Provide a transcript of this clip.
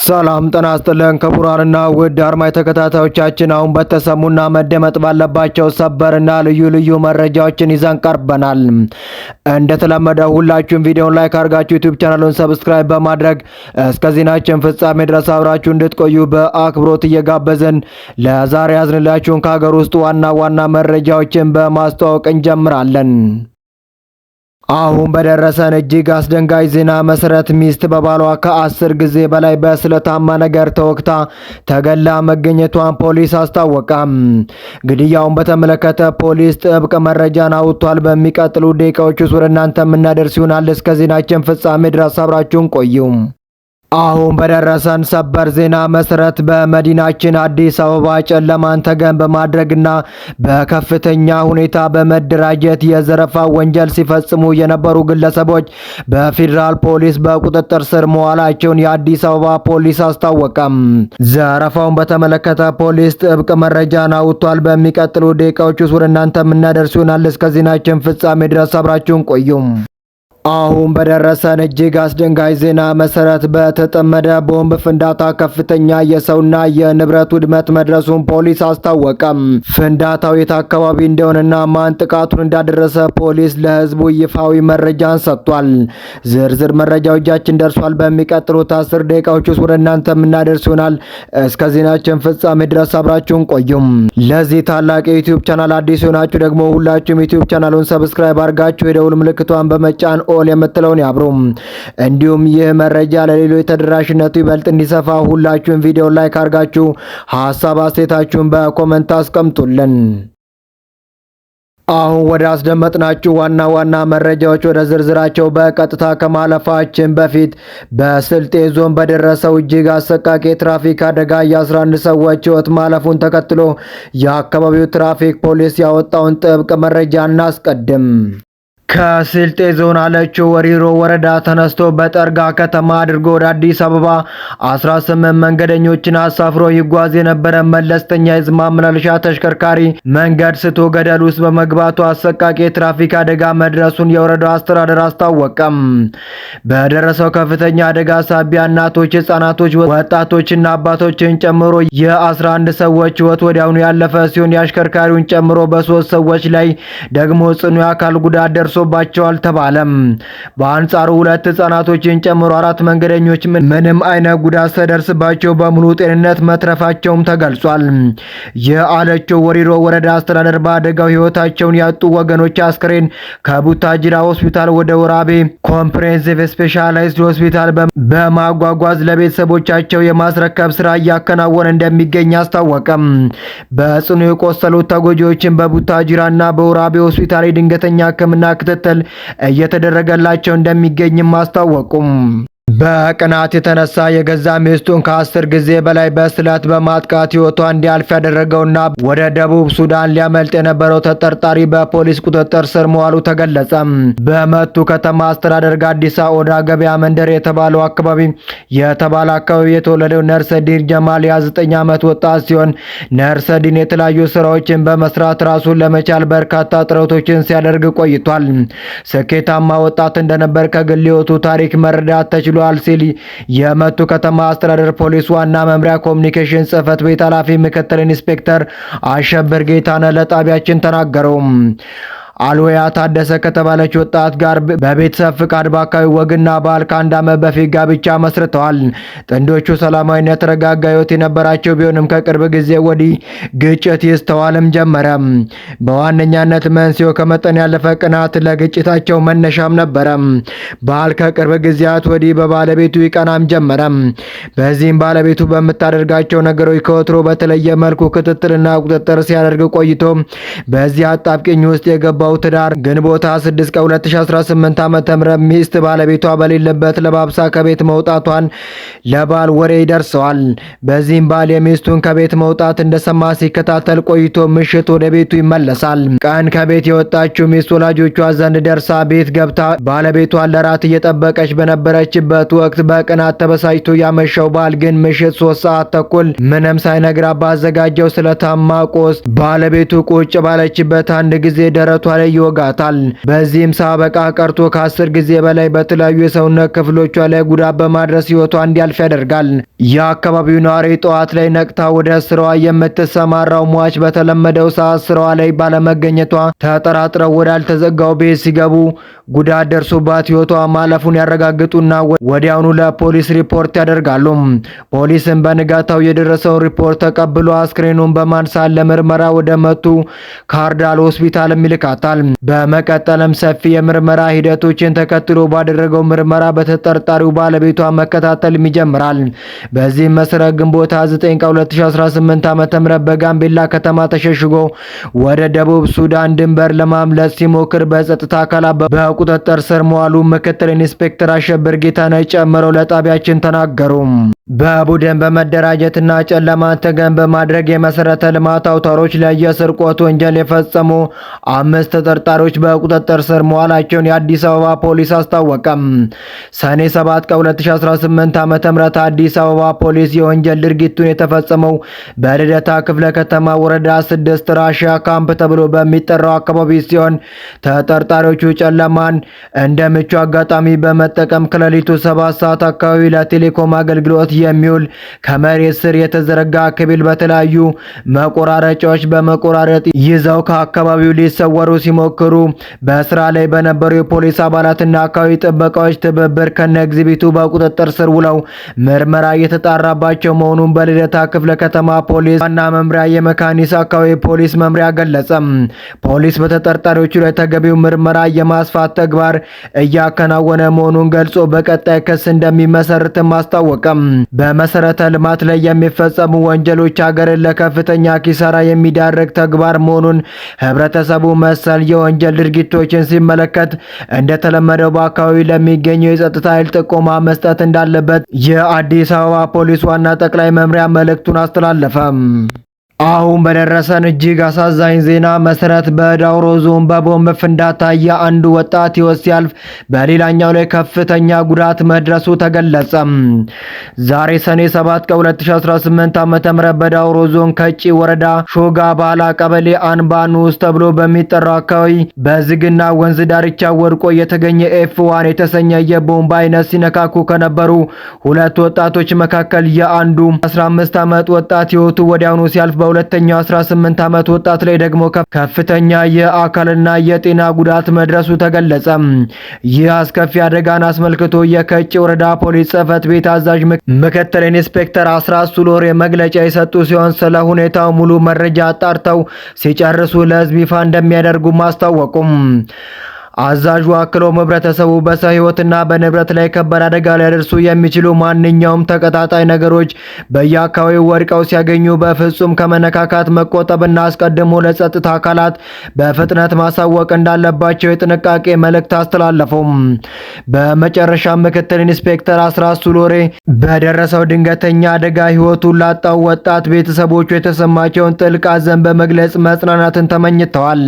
ሰላም ጤና ይስጥልን ክቡራንና ውድ አድማጭ ተከታታዮቻችን፣ አሁን በተሰሙና መደመጥ ባለባቸው ሰበርና ልዩ ልዩ መረጃዎችን ይዘን ቀርበናል። እንደተለመደው ሁላችሁም ቪዲዮን like አድርጋችሁ ዩቲዩብ ቻናሉን subscribe በማድረግ እስከ ዜናችን ፍጻሜ ድረስ አብራችሁ እንድትቆዩ በአክብሮት እየጋበዝን ለዛሬ ያዝንላችሁን ከሀገር ውስጥ ዋና ዋና መረጃዎችን በማስተዋወቅ እንጀምራለን። አሁን በደረሰን እጅግ አስደንጋጭ ዜና መሰረት ሚስት በባሏ ከ10 ጊዜ በላይ በስለታማ ነገር ተወግታ ተገላ መገኘቷን ፖሊስ አስታወቀ። ግድያውን በተመለከተ ፖሊስ ጥብቅ መረጃን አውጥቷል። በሚቀጥሉ ደቂቃዎች ውስጥ ወደ እናንተ የምናደርስ ይሆናል። እስከ ዜናችን ፍጻሜ ድረስ አብራችሁን ቆዩ። አሁን በደረሰን ሰበር ዜና መሰረት በመዲናችን አዲስ አበባ ጨለማን ተገን በማድረግና በከፍተኛ ሁኔታ በመደራጀት የዘረፋ ወንጀል ሲፈጽሙ የነበሩ ግለሰቦች በፌዴራል ፖሊስ በቁጥጥር ስር መዋላቸውን የአዲስ አበባ ፖሊስ አስታወቀም። ዘረፋውን በተመለከተ ፖሊስ ጥብቅ መረጃን አውጥቷል። በሚቀጥሉ ደቂቃዎች ውስጥ ወደ እናንተ የምናደርስ ይሆናል። እስከ ዜናችን ፍጻሜ ድረስ አብራችሁን ቆዩም። አሁን በደረሰን እጅግ አስደንጋጭ ዜና መሰረት በተጠመደ ቦምብ ፍንዳታ ከፍተኛ የሰውና የንብረት ውድመት መድረሱን ፖሊስ አስታወቀም። ፍንዳታው የት አካባቢ እንደሆነና ማን ጥቃቱን እንዳደረሰ ፖሊስ ለሕዝቡ ይፋዊ መረጃን ሰጥቷል። ዝርዝር መረጃው እጃችን ደርሷል። በሚቀጥሉት 10 ደቂቃዎች ውስጥ ወደ እናንተ የምናደርስ ይሆናል። እስከ ዜናችን ፍጻሜ ድረስ አብራችሁን ቆዩም። ለዚህ ታላቅ የዩቲዩብ ቻናል አዲስ የሆናችሁ ደግሞ ሁላችሁም ዩቲዩብ ቻናሉን subscribe አድርጋችሁ የደውል ምልክቷን በመጫን all የምትለውን ያብሩ። እንዲሁም ይህ መረጃ ለሌሎች ተደራሽነቱ ይበልጥ እንዲሰፋ ሁላችሁም ቪዲዮ like አድርጋችሁ ሀሳብ አስተያየታችሁን በ comment አስቀምጡልን። አሁን ወደ አስደመጥናችሁ ዋና ዋና መረጃዎች ወደ ዝርዝራቸው በቀጥታ ከማለፋችን በፊት በስልጤ ዞን በደረሰው እጅግ አሰቃቂ የትራፊክ አደጋ የ11 ሰዎች ሕይወት ማለፉን ተከትሎ የአካባቢው ትራፊክ ፖሊስ ያወጣውን ጥብቅ መረጃ እናስቀድም። ከስልጤ ዞን አለቾ ወሪሮ ወረዳ ተነስቶ በጠርጋ ከተማ አድርጎ ወደ አዲስ አበባ 18 መንገደኞችን አሳፍሮ ይጓዝ የነበረ መለስተኛ የሕዝብ ማመላለሻ ተሽከርካሪ መንገድ ስቶ ገደል ውስጥ በመግባቱ አሰቃቂ የትራፊክ አደጋ መድረሱን የወረዳው አስተዳደር አስታወቀም። በደረሰው ከፍተኛ አደጋ ሳቢያ እናቶች፣ ህጻናቶች፣ ወጣቶችና አባቶችን ጨምሮ የ11 ሰዎች ሕይወት ወዲያውኑ ያለፈ ሲሆን የአሽከርካሪውን ጨምሮ በሶስት ሰዎች ላይ ደግሞ ጽኑ የአካል ጉዳት ደርሶባቸዋል ተባለም። በአንጻሩ ሁለት ህጻናቶችን ጨምሮ አራት መንገደኞች ምንም አይነት ጉዳት ሳይደርስባቸው በሙሉ ጤንነት መትረፋቸውም ተገልጿል። የአለቾ ወሪሮ ወረዳ አስተዳደር በአደጋው ህይወታቸውን ያጡ ወገኖች አስክሬን ከቡታጅራ ሆስፒታል ወደ ወራቤ ኮምፕሬሄንሲቭ ስፔሻላይዝድ ሆስፒታል በማጓጓዝ ለቤተሰቦቻቸው የማስረከብ ስራ እያከናወነ እንደሚገኝ አስታወቀም። በጽኑ የቆሰሉት ተጎጂዎችን በቡታጅራና በወራቤ ሆስፒታል የድንገተኛ ሕክምና ክትትል እየተደረገላቸው እንደሚገኝም አስታወቁም። በቅናት የተነሳ የገዛ ሚስቱን ከ10 ጊዜ በላይ በስለት በማጥቃት ሕይወቷ እንዲያልፍ ያደረገውና ወደ ደቡብ ሱዳን ሊያመልጥ የነበረው ተጠርጣሪ በፖሊስ ቁጥጥር ስር መዋሉ ተገለጸ። በመቱ ከተማ አስተዳደር ጋዲሳ ኦዳ ገበያ መንደር የተባለው አካባቢ የተባለ አካባቢ የተወለደው ነርሰዲን ጀማል የ29 ዓመት ወጣት ሲሆን ነርሰዲን የተለያዩ ስራዎችን በመስራት ራሱን ለመቻል በርካታ ጥረቶችን ሲያደርግ ቆይቷል። ስኬታማ ወጣት እንደነበር ከግል ሕይወቱ ታሪክ መረዳት ተችሏል ሲል የመቱ ከተማ አስተዳደር ፖሊስ ዋና መምሪያ ኮሚኒኬሽን ጽሕፈት ቤት ኃላፊ ምክትል ኢንስፔክተር አሸብር ጌታነህ ለጣቢያችን ተናገሩ። አልወያ ታደሰ ከተባለች ወጣት ጋር በቤተሰብ ፍቃድ በአካባቢ ወግና ባህል ከአንድ ዓመት በፊት ጋብቻ መስርተዋል። ጥንዶቹ ሰላማዊና የተረጋጋ ሕይወት የነበራቸው ቢሆንም ከቅርብ ጊዜ ወዲህ ግጭት ይስተዋልም ጀመረ። በዋነኛነት መንስኤው ከመጠን ያለፈ ቅናት ለግጭታቸው መነሻም ነበረ። ባል ከቅርብ ጊዜያት ወዲህ በባለቤቱ ይቀናም ጀመረ። በዚህም ባለቤቱ በምታደርጋቸው ነገሮች ከወትሮ በተለየ መልኩ ክትትልና ቁጥጥር ሲያደርግ ቆይቶ በዚህ አጣብቂኝ ውስጥ የገባው ትዳር ግንቦት 6 ቀን 2018 ዓ.ም ሚስት ባለቤቷ በሌለበት ለባብሳ ከቤት መውጣቷን ለባል ወሬ ይደርሰዋል። በዚህም ባል የሚስቱን ከቤት መውጣት እንደሰማ ሲከታተል ቆይቶ ምሽት ወደ ቤቱ ይመለሳል። ቀን ከቤት የወጣችው ሚስት ወላጆቿ ዘንድ ደርሳ ቤት ገብታ ባለቤቷን ለራት እየጠበቀች በነበረችበት ወቅት በቅናት ተበሳጭቶ ያመሸው ባል ግን ምሽት 3 ሰዓት ተኩል ምንም ሳይነግራት ባዘጋጀው ስለታማ ቁርስ ባለቤቱ ቁጭ ባለችበት አንድ ጊዜ ደረቷ ላይ ይወጋታል። በዚህም ሳበቃ ቀርቶ ከ10 ጊዜ በላይ በተለያዩ የሰውነት ክፍሎቿ ላይ ጉዳት በማድረስ ሕይወቷ እንዲያልፍ ያደርጋል። የአካባቢው ነዋሪ ጠዋት ላይ ነቅታ ወደ ስራዋ የምትሰማራው ሟች በተለመደው ሰዓት ስራዋ ላይ ባለመገኘቷ ተጠራጥረው ወዳልተዘጋው ቤት ሲገቡ ጉዳት ደርሶባት ሕይወቷ ማለፉን ያረጋግጡና ወዲያውኑ ለፖሊስ ሪፖርት ያደርጋሉ። ፖሊስም በንጋታው የደረሰውን ሪፖርት ተቀብሎ አስክሬኑን በማንሳት ለምርመራ ወደ መቱ ካርዳል ሆስፒታልም ይልካታል። በመቀጠልም ሰፊ የምርመራ ሂደቶችን ተከትሎ ባደረገው ምርመራ በተጠርጣሪው ባለቤቷ መከታተልም ይጀምራል። በዚህም መሰረት ግንቦት 9 ቀን 2018 ዓ.ም በጋምቤላ ከተማ ተሸሽጎ ወደ ደቡብ ሱዳን ድንበር ለማምለጥ ሲሞክር በጸጥታ አካላት በቁጥጥር ስር መዋሉ ምክትል ኢንስፔክተር አሸብር ጌታነህ ጨምረው ለጣቢያችን ተናገሩ። በቡድን በመደራጀትና ጨለማን ተገን በማድረግ የመሰረተ ልማት አውታሮች ላይ የስርቆት ወንጀል የፈጸሙ 5 ተጠርጣሪዎች በቁጥጥር ስር መዋላቸውን የአዲስ አበባ ፖሊስ አስታወቀም። ሰኔ 7 ቀን 2018 ዓ.ም አዲስ አበባ ፖሊስ የወንጀል ድርጊቱን የተፈጸመው በልደታ ክፍለ ከተማ ወረዳ 6 ራሻ ካምፕ ተብሎ በሚጠራው አካባቢ ሲሆን ተጠርጣሪዎቹ ጨለማን እንደ ምቹ አጋጣሚ በመጠቀም ከሌሊቱ 7 ሰዓት አካባቢ ለቴሌኮም አገልግሎት የሚውል ከመሬት ስር የተዘረጋ ክብል በተለያዩ መቆራረጫዎች በመቆራረጥ ይዘው ከአካባቢው ሊሰወሩ ሲሞክሩ በስራ ላይ በነበሩ የፖሊስ አባላትና አካባቢ ጥበቃዎች ትብብር ከነ ኤግዚቢቱ በቁጥጥር ስር ውለው ምርመራ እየተጣራባቸው መሆኑን በልደታ ክፍለ ከተማ ፖሊስ ዋና መምሪያ የመካኒሳ አካባቢ ፖሊስ መምሪያ ገለጸ። ፖሊስ በተጠርጣሪዎቹ ላይ ተገቢው ምርመራ የማስፋት ተግባር እያከናወነ መሆኑን ገልጾ በቀጣይ ክስ እንደሚመሰርትም አስታወቀም። በመሰረተ ልማት ላይ የሚፈጸሙ ወንጀሎች ሀገርን ለከፍተኛ ኪሳራ የሚዳርግ ተግባር መሆኑን ህብረተሰቡ መሰል የወንጀል ድርጊቶችን ሲመለከት እንደተለመደው በአካባቢው ለሚገኘው የጸጥታ ኃይል ጥቆማ መስጠት እንዳለበት የአዲስ አበባ ፖሊስ ዋና ጠቅላይ መምሪያ መልእክቱን አስተላለፈ። አሁን በደረሰን እጅግ አሳዛኝ ዜና መሰረት በዳውሮ ዞን በቦምብ ፍንዳታ የአንዱ ወጣት ሕይወት ሲያልፍ በሌላኛው ላይ ከፍተኛ ጉዳት መድረሱ ተገለጸ። ዛሬ ሰኔ 7 ቀን 2018 ዓ.ም በዳውሮ ዞን ከጪ ወረዳ ሾጋ ባላ ቀበሌ አንባ ንዑስ ተብሎ በሚጠራው አካባቢ በዝግና ወንዝ ዳርቻ ወድቆ የተገኘ F1 የተሰኘ የቦምብ አይነት ሲነካኩ ከነበሩ ሁለት ወጣቶች መካከል የአንዱ 15 ዓመት ወጣት ሕይወቱ ወዲያውኑ ሲያልፍ በሁለተኛው 18 ዓመት ወጣት ላይ ደግሞ ከፍተኛ የአካልና የጤና ጉዳት መድረሱ ተገለጸ። ይህ አስከፊ አደጋን አስመልክቶ የከጭ ወረዳ ፖሊስ ጽሕፈት ቤት አዛዥ ምክትል ኢንስፔክተር አስራት ሱሎሬ መግለጫ የሰጡ ሲሆን ስለ ሁኔታው ሙሉ መረጃ አጣርተው ሲጨርሱ ለሕዝብ ይፋ እንደሚያደርጉ አስታወቁም። አዛዡ አክለውም ህብረተሰቡ በሰው ሕይወትና በንብረት ላይ ከባድ አደጋ ሊያደርሱ የሚችሉ ማንኛውም ተቀጣጣይ ነገሮች በየአካባቢው ወድቀው ሲያገኙ በፍጹም ከመነካካት መቆጠብና አስቀድሞ ለጸጥታ አካላት በፍጥነት ማሳወቅ እንዳለባቸው የጥንቃቄ መልእክት አስተላለፉም። በመጨረሻ ምክትል ኢንስፔክተር አስራት ሱሎሬ በደረሰው ድንገተኛ አደጋ ሕይወቱን ላጣው ወጣት ቤተሰቦቹ የተሰማቸውን ጥልቅ ሐዘን በመግለጽ መጽናናትን ተመኝተዋል።